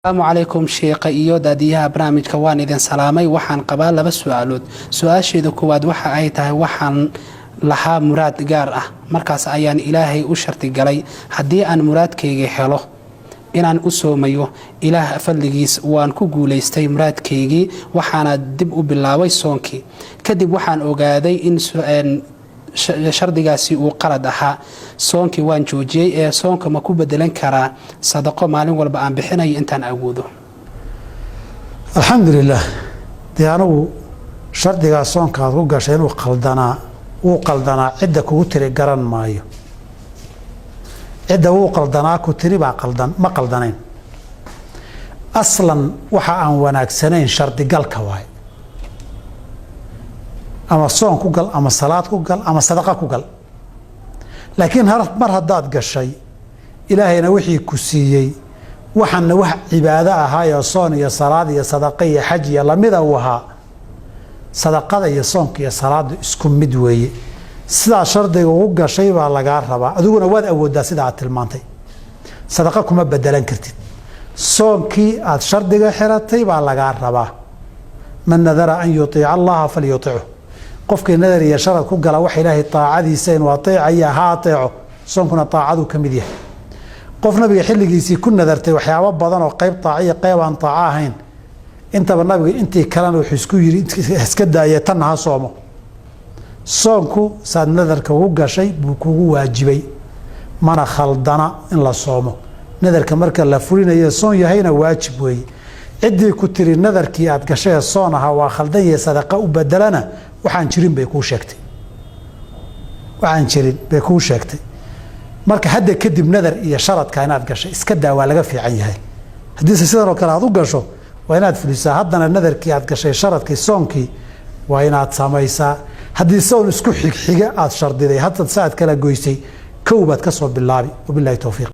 Asalaamu calaykum, sheekha iyo daadiyaha barnaamijka, waan idin salaamay. Waxaan qabaa laba su-aalood. Su-aasheeda koowaad waxa ay tahay, waxaan lahaa muraad gaar ah. Markaas ayaan Ilaahay u sharti galay haddii aan muraadkayga helo inaan u soomayo. Ilaah fadligiis waan ku guulaystay muraadkaygii, waxaana dib u bilaabay soonkii. Kadib waxaan ogaaday in shardigaasi uu qalad ahaa. Soonkii waan joojiyey, ee soonka ma ku bedelan karaa sadaqo maalin walba aan bixinayo intaan awoodo? Alxamdulilah. Dee anigu shardigaa soonka aad ku gashay inuu qaldanaa, wuu qaldanaa, cidda kugu tiri garan maayo. Cidda wuu qaldanaa ku tiri baa qaldan. Ma qaldanayn aslan. Waxa aan wanaagsanayn shardigalka waay, ama soon ku gal, ama salaad ku gal, ama sadaqa ku gal. Laakiin mar haddaad gashay, Ilaahayna wixii ku siiyey, waxaana wax cibaado ahaayoo soon iyo salaad iyo sadaqa iyo xaj iyo lamida uu ahaa, sadaqada iyo soonka iyo salaadu isku mid weeye. Sidaa shardiga ugu gashay baa lagaa rabaa. Adiguna waad awooddaa sida aad tilmaantay, sadaqa kuma bedelan kartid. Soonkii aad shardiga xiratay baa lagaa rabaa. Man nadara an yutiica Allaha falyutichu. Qofkii nadar iyo sharad ku gala waxa Ilaahay taacadiisa inuu ateecaya, ha ateeco. Soonkuna taacaduu ka mid yahay. Qof Nabiga xilligiisii ku nadartay waxyaabo badan oo qayb taaco iyo qayb aan taaco ahayn intaba, Nabiga intii kalena wuxuu isku yiri iska daaya, tanna ha soomo. Soonku saad nadarka ugu gashay buu kugu waajibay, mana khaldana in la soomo. Nadarka marka la fulinayo soon yahayna waajib weeye. Ciddii ku tiri nadarkii aad gashay ee soon ahaa waa khaldan yahay, sadaqa u bedelana, waxaan jirin bay kuu sheegtay. Waxaan jirin bay kuu sheegtay. Marka hadda kadib nadar iyo sharadka inaad gashay iska daa, waa laga fiican yahay. Haddiise sidan oo kale aad u gasho, waa inaad fulisaa. Haddana nadarkii aad gashay, sharadkii soonkii, waa inaad samaysaa. Haddii soon isku xigxiga aad shardiday, hadda si aad kala goysay, kow baad ka soo bilaabi. Wabilahi towfiiq.